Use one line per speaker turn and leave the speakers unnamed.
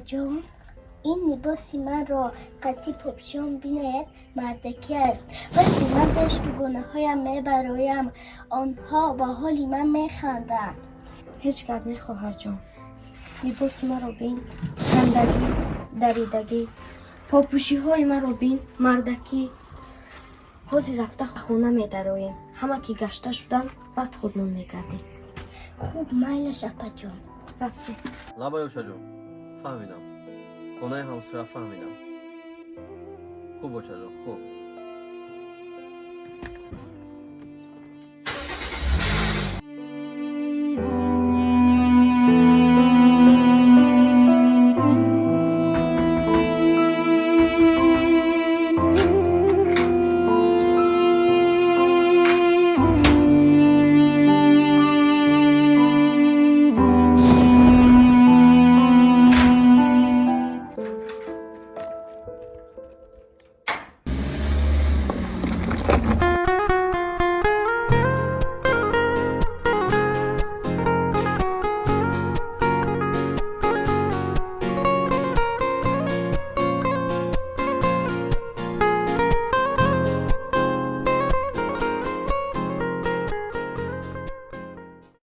Апаҷон, ин либоси манро қати попшон бинаед, мардакӣ аст. Вақте ман пеш дугонаҳоям мебароям, онҳо ба ҳоли ман механданд.
Ҳеҷ гап не, хоҳарҷон. Либоси маро бин, гандагӣ, даридагӣ. Попӯшиҳои маро бин, мардакӣ. Ҳозир рафта хона медароем. Ҳама ки гашта шуданд, баъд худмон мегардем.
Хуб, майлаш, апаҷон.
Рафтем.
Лабай, очаҷон, фаҳмидам. Хонаи ҳамсоя, фаҳмидам. Хуб, очаҷон, хуб.